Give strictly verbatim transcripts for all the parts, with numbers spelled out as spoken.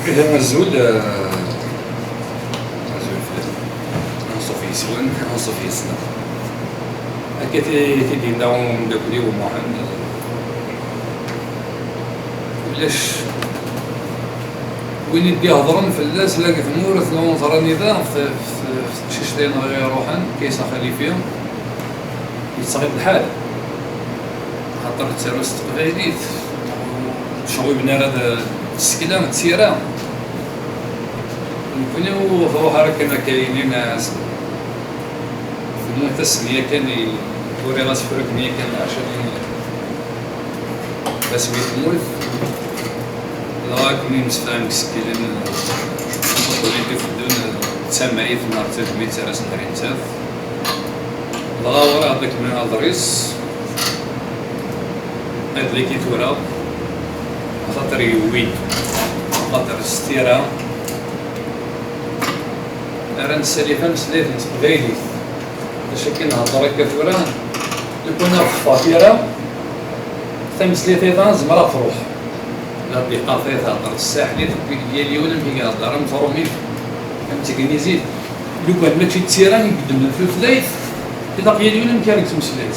Azul, eh, azul fell-am. Anṣuf yes-wen, anṣuf yes-neɣ. Akka t-, t-id-yenna umeddakel-iw Muḥend, ulac win i d-ihedṛen fell-as la deg tmurt, la unẓar anida, f-, f-, f teqcict-a yenɣa iruḥen, Kaysa Xalifi, yettɣiḍ lḥal. Axaṭer yettaru s teqbaylit, ur tecɣiben ara d tsekla d tira. Nekni ur truḥ ara kan akka yinin, temmut ass-nni yakan i uriɣ asefru-nni yakan, ɛecrin asmi temmut. Dɣa akken i nemsefham deg isekkilen, ṭṭuṭulit iteddun d tamɛit neɣ d tadmilt ara sen-ɣrin taf. Dɣa uriɣ-d akken aḍris, ad laki tura, axaṭer yewwi-d, axaṭer s tira ara nessali tameslayt n teqbaylit. D acu akken nhedder akka tura, lukan ad teṭṭef tira, tameslayt-a nezmer ad truḥ. La ddiqa-a thedder s tsaḥlit, yal yiwen amek i ihedder, am trumit, am tegnizit. Lukan mačči d tira i yeddmen tutlayt, ilaq yal yiwen amek ara yettmeslay.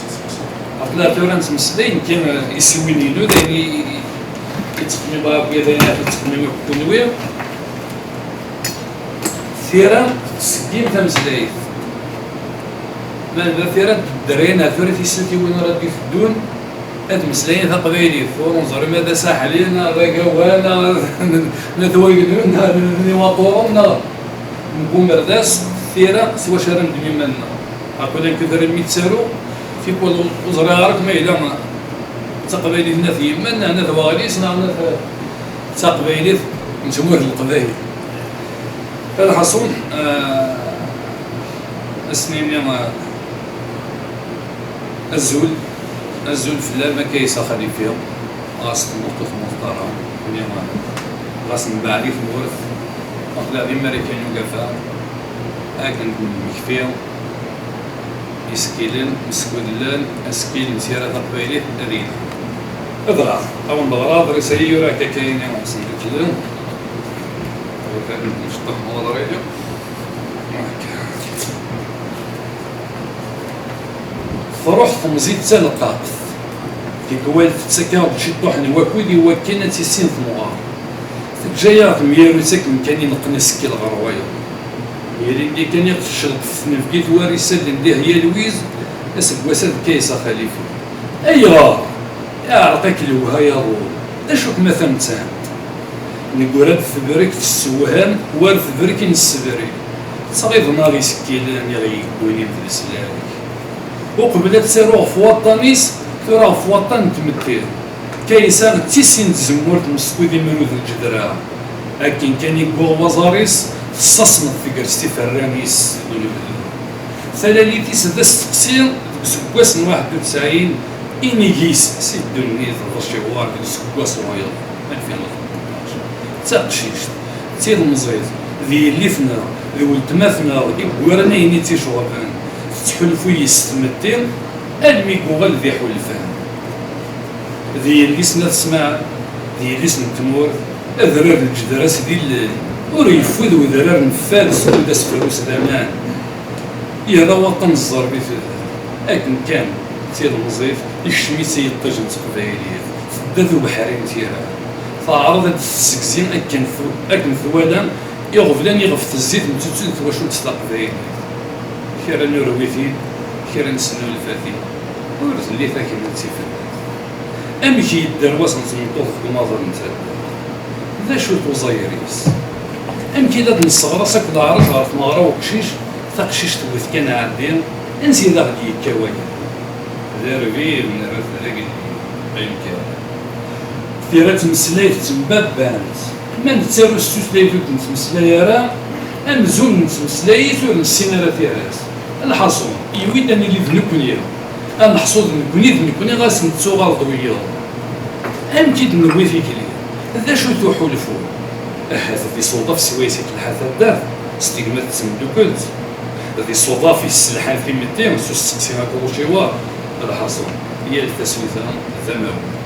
Aql-aɣ tura nettmeslay, nekki, eh, iswi-inu, d ayen i, i, i ttxemmimeɣ akk, d ayen i ttxemmimeɣ akk kunwi. Tira tettseggim tameslayt. Ma d tira n tedderrayin, ar tura tislatiwin ara d-iteddun, ad meslayen taqbaylit, ur neẓri ma d asaḥli, neɣ d agawal, neɣ n, n at wagdun, neɣ n iwaṭuren, neɣ n umerdas, tira s wacu ara nedem iman-nneɣ. Aql-aɣ nekk tura mi ttaru, tikwal ur, ur ẓriɣ ara ma yella d taqbaylit n at yemma, neɣ n at waɣlis, neɣ n at, d taqbaylit n tmurt n Leqbayel. Lḥaṣun, eh, ad s-nini, eh, azul, azul fell-am a Kaysa Xalifi, ɣas temmut ur temmut ara, nekkni, eh, ɣas mbeɛd i tmurt, aql-aɣ di Marikan n Ugafa, akken d-nemmekti, isekkilen, mskud llan, asekkil n tira taqbaylit ad yili. Dɣa, awen-d-ɣreɣ aḍris-agi yura akka kayni s umeddakel. Awi kan nceṭṭeḥ ma ɣreɣ-agi. Truḥ temẓi d taleqqaqt, tikwal tettak-aɣ-d ciṭṭuḥ n wakud i wakken ad tissin temɣer. Teǧǧa-yaɣ temyarut akken kan i neqqen asekkil ɣer wayeḍ. Ilindi kan i ɣ-teccelqef tnebgit war isallen di Hya Lwiz, aseggas-a d Kaysa Xalifi. Ayɣer? Iɛreq-ak lewha yaḍu. D acu-kem a tamettant? Neggura-d tebrek tessewham, war tebrek i nessebrik. Ttɣiḍen-aɣ isekkilen i ɣ-yeggulin d leslak. Uqbel ad taru ɣef waṭṭan-is, tura ɣef waṭṭan n tmetti. Kaysa d tissin n tzemmurt meskud imru d lǧedra. Akken kan i yewweḍ waẓar-is, tessasneḍ tegrest iferran-is d unebdu. Talalit-is d asteqsi deg useggas n waḥed u tesɛin, inig-is si ddunit d aciwer deg useggas wayeḍ, alfin u tmenṭac. D taqcict, d tilemẓit, d yelli-tneɣ, d weltma-tneɣ i yewwiren ayen i tt-iceɣben, tettḥulfu yis tmetti almi yuɣal d iḥulfan. D yelli-s n At Smaɛel, d yelli-s n tmurt, adrar n lǧedra-s d ilel, ur yeffud wedrar n fad skud asefru-s d aman. Yerra waṭṭan n ẓẓerb i tudert. Akken kan, d tilemẓit, ikcem-itt i yiṭij n teqbaylit, tedda d ubeḥri n tira. Teɛreḍ ad d-tessegzi akken tw-, akken twala iɣeblan iɣef tezzi tmettut d twacult taqbaylit. Kra n urwit-in, kra n snulfat-in, ur telli takemmelt i fell-as. Amek yedder wass n tmeṭṭut deg umaḍal n taddart? D acu-t uẓayr-is? Amek i la d-nesseɣras akk leɛrac ɣer tmeɣra uqcic, taqcict tewwet kan ɛeddi, ansi d aɣ-d-yekka waya? D arbib nerra-t d agellid, qqim kan. Tira d tmeslayt ttembabbant, ma nettaru s tutlayt ur d-nettmeslay ara, amzun nettmeslay-it ur nessin ara tira-s. Lḥaṣun, yewwi-d ad nili d nekkni, ad neḥṣu d nekkni d nekkni ɣas nettuɣal d wiyaḍ. Amek i d-newwi tikli? D acu-t uḥulfu? Ahat d isuḍaf swayes i telḥa taddart s tegmat d temdukelt, d isuḍaf yesselḥan timetti s usteqsi akked uciwer. Lḥaṣun, yal taswit d amawen.